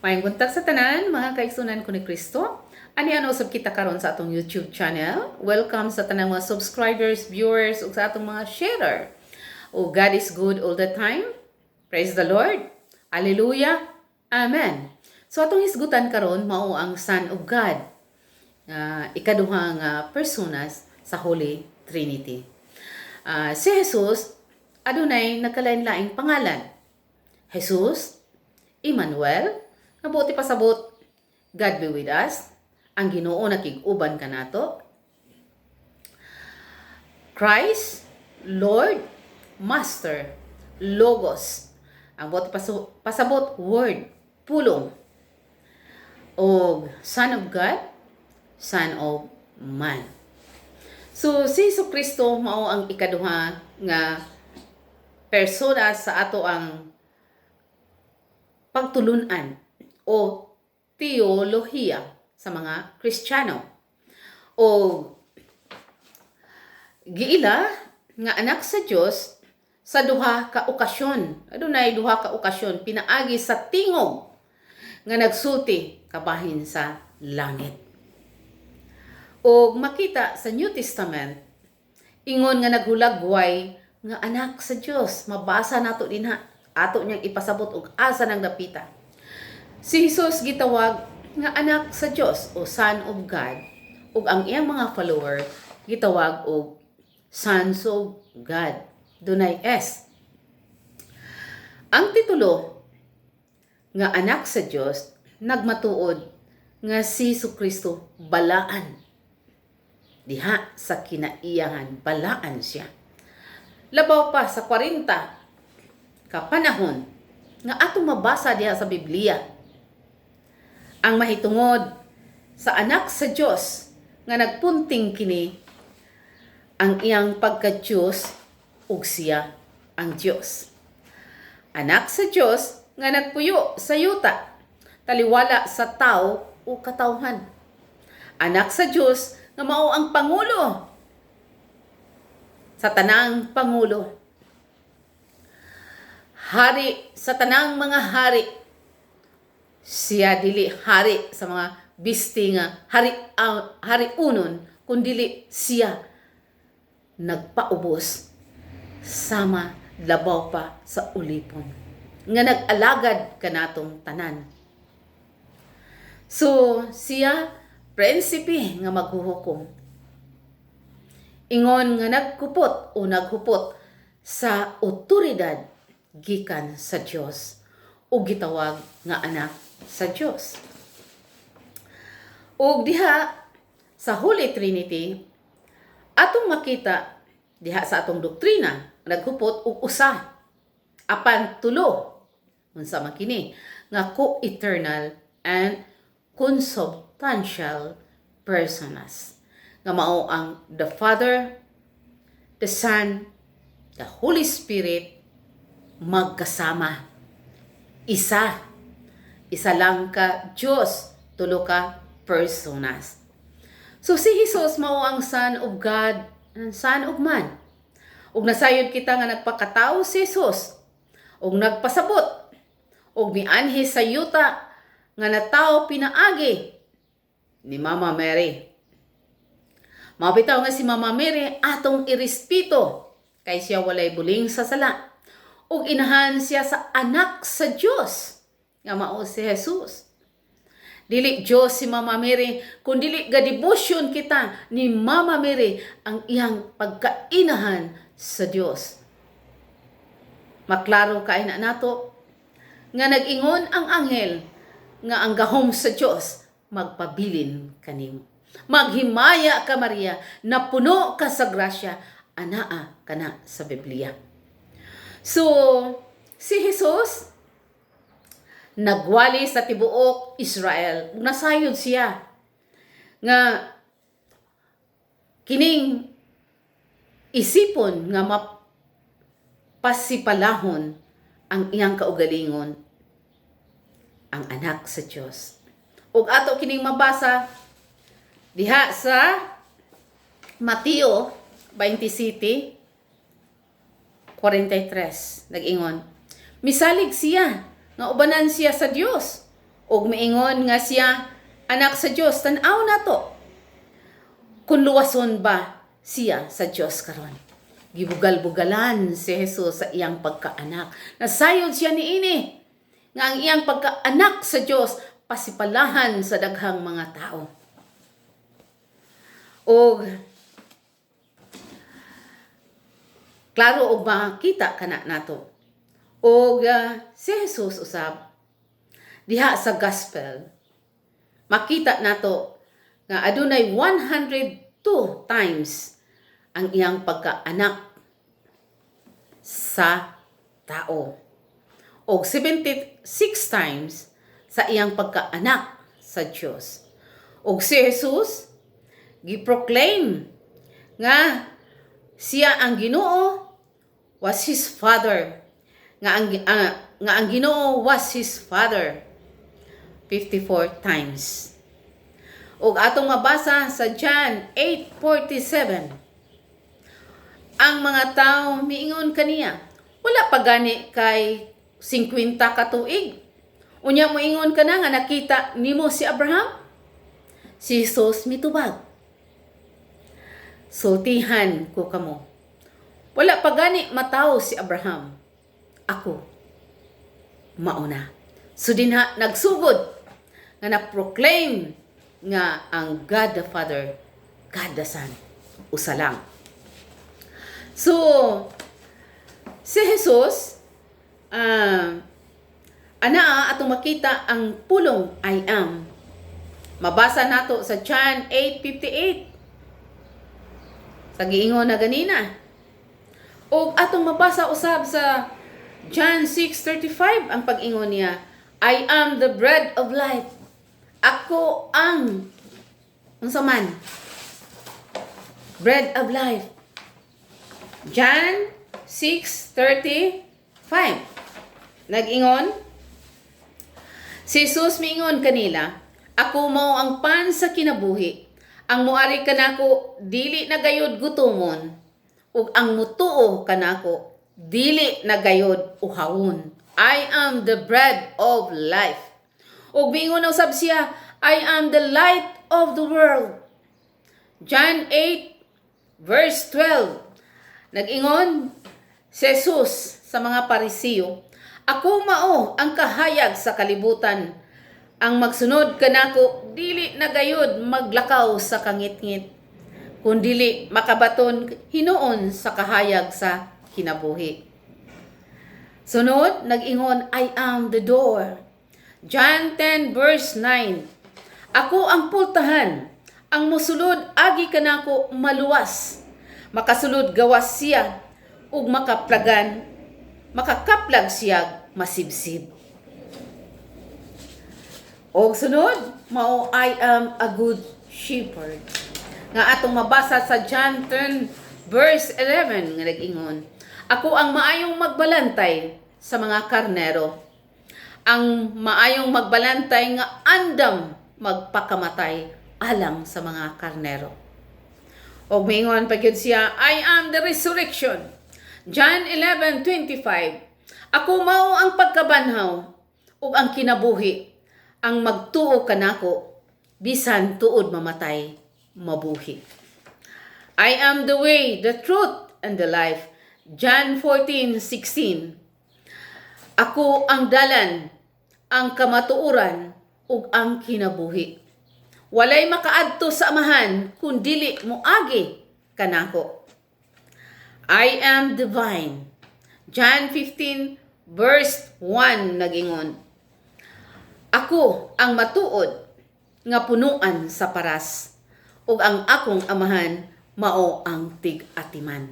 Maayong buntag sa tanan, mga kaigsuonan ko ni Kristo. Ani ano usab kita karon sa atong YouTube channel. Welcome sa tanang mga subscribers, viewers ug sa atong mga sharer. Oh, God is good all the time. Praise the Lord. Hallelujah. Amen. So atong hisgutan karon mao ang Son of God, nga ikaduha nga personas sa Holy Trinity. Si Jesus adunay nagkalain-laing pangalan. Jesus, Emmanuel, nga buot ipasabot, God be with us, ang Ginoo nakig-uban kanato. Christ, Lord, Master, Logos. Ang buot pasabot, Word, pulong. O Son of God, Son of Man. So, si Hesus Kristo mao ang ikaduha nga persona sa ato ang pagtulunan o teolohiya sa mga Kristiyano. O giila nga anak sa Dios sa duha ka okasyon. Adunay duha ka okasyon pinaagi sa tingog nga nagsulti kabahin sa langit. O makita sa New Testament, ingon nga naghulagway nga anak sa Dios. Mabasa nato dinha. Ato niyang ipasabot og asa nang dapita. Si Jesus gitawag nga anak sa Dios o Son of God, ug ang iyang mga follower gitawag og Sons of God. Dunay S. Ang titulo nga anak sa Dios nagmatuod nga si Kristo balaan. Diha sa kinaiyahan, balaan siya. Labaw pa sa 40 ka panahon nga atong mabasa diha sa Biblia ang mahitungod sa anak sa Dios nga nagpunting kini ang iyang pagka-Diyos ug siya ang Dios. Anak sa Dios nga nagpuyo sa yuta, taliwala sa tao o katawhan. Anak sa Dios nga mao ang pangulo sa tanang pangulo. Hari sa tanang mga hari. Siya dili hari sa mga bisti nga hari, hari unon, kundili siya nagpaubos sama labaw pa sa ulipon nga nag-alagad kanatong tanan. So siya prinsipe nga maghuhukom. Ingon nga nagkupot o naghupot sa otoridad gikan sa Dios o gitawag nga anak sa Dios. Ug diha sa Holy Trinity, atong makita diha sa atong doktrina naghupot og usa apan tulo. Unsa man kini nga co-eternal and consubstantial personas nga mao ang the Father, the Son, the Holy Spirit, magkasama, isa isa lang ka Dios, tulo ka personas. So si Jesus mao ang Son of God and Son of Man. Ug nasayod kita nga nagpakatao si Jesus ug nagpasabot ug mianhi sa yuta nga natawo pinaagi ni Mama Mary. Mao bitaw nga si Mama Mary atong irespeto kay siya walay buling sa sala. Ug inahan siya sa anak sa Dios nga mao si Jesus. Dili Diyos si Mama Mary, kun dili ga devotion kita ni Mama Mary ang iyang pagkainahan sa Dios. Maklaro kay na nato nga nag-ingon ang anghel nga ang gahom sa Dios magpabilin kanimo. Maghimaya ka, Maria, napuno ka sa grasya, anaa kana sa Biblia. So, si Jesus nagwali sa tibuok Israel. Nasayod siya nga kining isipon nga mapasipalahon ang iyang kaugalingon, ang anak sa Dios. Ug ato kining mabasa diha sa Mateo 27:43. Nag-ingon, misalig siya nga ubanan siya sa Dios. Ug miingon nga siya anak sa Dios, tan-aw nato kung luwason ba siya sa Dios karon. Gibugal-bugalan si Jesus sa iyang pagkaanak. Nasayod siya niini nga ang iyang pagkaanak sa Dios pasipalahan sa daghang mga tao. Og klaro og makita kana nato. Og si Jesus usab diha sa gospel, makita nato nga adunay 102 times ang iyang pagkaanak sa tao og 76 times sa iyang pagkaanak sa Dios. Og si Jesus gi-proclaim nga siya ang Ginoo was his father, nga ang Ginoo was his father 54 times. Ug atong mabasa sa John 8:47, ang mga tao miingon kaniya, "Wala pa gani kay 50 ka tuig. Unya moingon ka na nga nakita nimo si Abraham?" Si Jesus mitubag, "Sultihan ko kamo, wala pa gani matawo si Abraham, ako mauna." So dinha nagsugod nga na-proclaim nga ang God the Father, God the Son, usa lang. So, si Jesus, anaa atong makita ang pulong "I am." Mabasa nato sa John 8:58. Sa giingon na ganina. O atong mabasa usab sa John 6:35 ang pag-ingon niya, "I am the bread of life." Ako ang unsa man? Bread of life. John 6:35. Nag-ingon si Jesus, miingon kanila, "Ako mao ang pan sa kinabuhi. Ang muari kanako dili na gayod gutomon ug ang mutuo kanako dili na gayod uhawon." I am the bread of life. Ug miingon na usab siya, "I am the light of the world." John 8 verse 12. Nag-ingon si Jesus sa mga Parisiyo, "Ako mao ang kahayag sa kalibutan. Ang magsunod kanako dili na gayod maglakaw sa kangitngit, kundili makabaton hinuon sa kahayag sa kinabuhi." Sunod, nag-ingon, "I am the door." John 10 verse 9. "Ako ang pultahan. Ang musulod agi kanako maluwas. Makasulod gawas siya ug makaplagan, makakaplag siya masibsib." Og sunod, mao "I am a good shepherd." Nga atong mabasa sa John 10 verse 11 nga nag-ingon, "Ako ang maayong magbalantay sa mga karnero. Ang maayong magbalantay nga andam magpakamatay alang sa mga karnero." Og miingon pa gyud siya, "I am the resurrection." John 11:25. "Ako mao ang pagkabanhaw ug ang kinabuhi. Ang magtuo kanako, bisan tuod mamatay, mabuhi." I am the way, the truth, and the life. John 14:16. "Ako ang dalan, ang kamatuoran, ug ang kinabuhi. Walay makaadto sa Amahan kun dili moagi kanako." I am the vine. John 15 verse 1, nagingon, "Ako ang matuod nga punuan sa paras ug ang akong Amahan mao ang tig-atiman."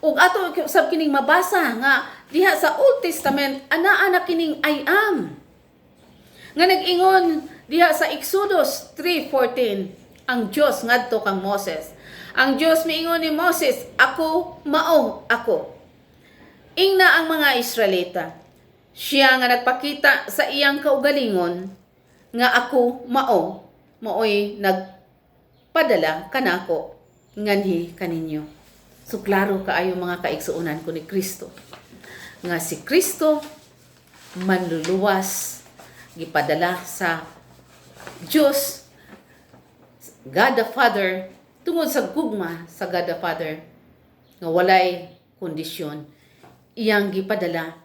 Ug ato sab kining mabasa nga diha sa Old Testament anaa na kining "I am." Nga nag-ingon diha sa Exodus 3:14 ang Dios ngadto kang Moses. Ang Dios miingon ni Moses, "Ako mao ako. Ingna ang mga Israelita, siya nga nagpakita sa iyang kaugalingon nga ako mao, maoy nagpadala kanako nganhi kaninyo." So klaro kaayo, mga kaigsuonan ko ni Kristo, nga si Kristo manluluwas. Gipadala sa Dios, God the Father, tungod sa gugma sa God the Father nga walay kondisyon, iyang gipadala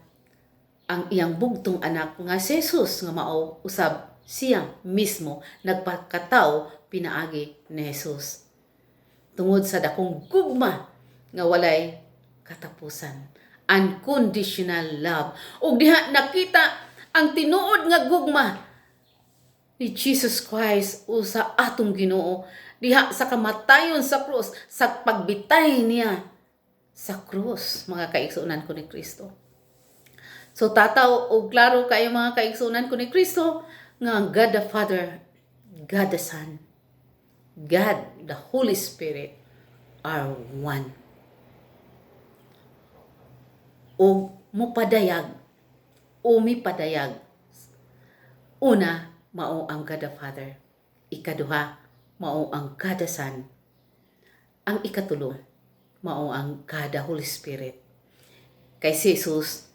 ang iyang bugtong anak nga si Jesus, nga mao usab siya mismo nagpakatao pinaagi ni Jesus, tungod sa dakong gugma nga walay katapusan, unconditional love. Ug diha nakita ang tinuod nga gugma ni Jesus Christ o sa atong Ginoo diha sa kamatayon sa krus, sa pagbitay niya sa krus, mga kaigsuonan ko ni Kristo. So tataw og klaro kayo, mga kaigsuonan ko ni Kristo, nga ang God the Father, God the Son, God the Holy Spirit are one. O mupadayag o mipadayag. Una, mao ang God the Father. Ikaduha, mao ang God the Son. Ang ikatulo, mao ang God the Holy Spirit. Kay si Jesus,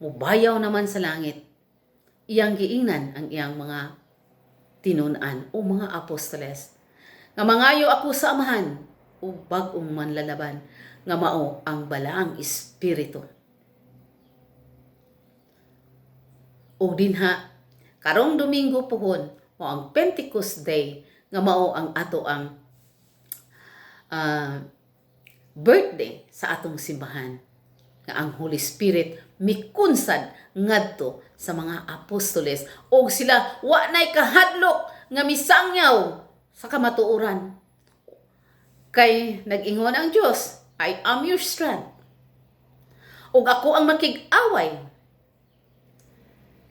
mubayaw naman sa langit. Iyang giingnan ang iyang mga tinun-an o mga apostoles nga mangayo ako sa Amahan o bag-ong manlalaban nga mao ang Balaang Espiritu. Ug dinha karong Domingo puhon, mao ang Pentecost Day, nga mao ang ato ang birthday sa atong simbahan, nga ang Holy Spirit mikunsad ngadto sa mga apostoles og sila wa nay kahadlok nga misangyaw sa kamatuoran, kay nag-ingon ang Dios, "I am your strength ug ako ang makig-away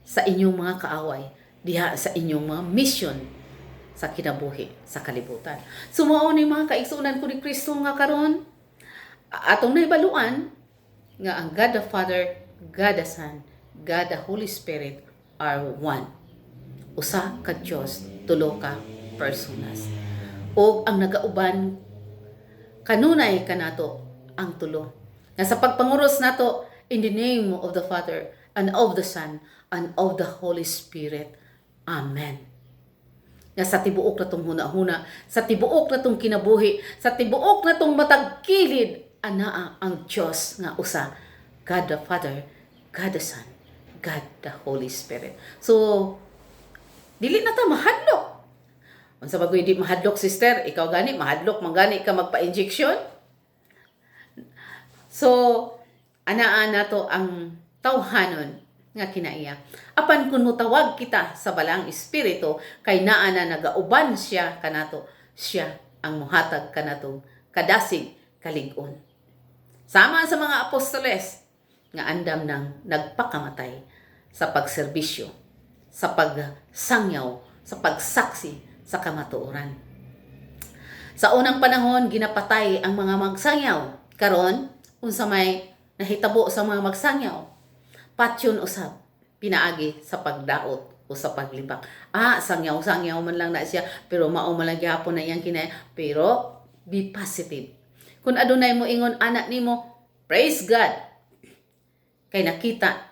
sa inyong mga kaaway," diha sa inyong mga mission sa kinabuhi sa kalibutan. So mao ni, mga kaigsuonan ko ni Kristo, nga karon atong nahibaluan nga ang God the Father, God the Son, God the Holy Spirit are one. Usa ka Dios, tulo ka personas. O ang nagauban kanunay kanato ang tulo. Nga sa pagpanguros nato, "In the name of the Father and of the Son and of the Holy Spirit. Amen." Nga sa tibuok natong huna-huna, sa tibuok natong kinabuhi, sa tibuok natong matag kilid, anaa ang Dios nga usa, God the Father, God the Son, God the Holy Spirit. So, dili na ta mahadlok. Unsa ba di mahadlok, sister? Ikaw gani mahadlok man gani ka magpa-injection? So, anaa nato ang tawhanon nga kinaiya. Apan kung mutawag kita sa Balaang Espiritu, kay naa na nagauban siya kanato, siya ang muhatag kanato kadasig, kalig-on. Sama sa mga apostoles nga andam nang nagpakamatay sa pagserbisyo, sa pagsangyaw, sa pagsaksi sa kamatuoran. Sa unang panahon, ginapatay ang mga magsangyaw. Karon, unsa may nahitabo sa mga magsangyaw? Patyon usab pinaagi sa pagdaot o sa paglibak. Ah, sangyaw-sangyaw man lang na siya, pero mao man lang gihapon na iyang kinaya. Pero be positive. Kung adunay mo ingon anak nimo, praise God. Kay nakita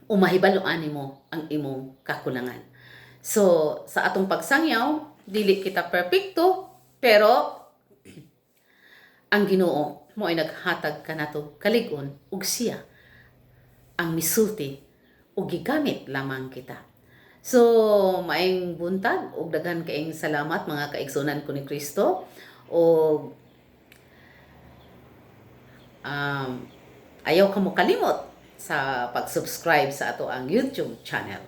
o mahibaluan nimo ang imong kakulangan. So, sa atong pagsangyaw, dili kita perpekto, pero ang Ginoo mo ay naghatag kanato kalig-on ug siya ang misulti ug gigamit lamang kita. So, maayong buntag ug daghan kaayong salamat, mga kaigsunan ko ni Kristo, ug ayaw ka mo kalimot sa pag-subscribe sa ato ang YouTube channel.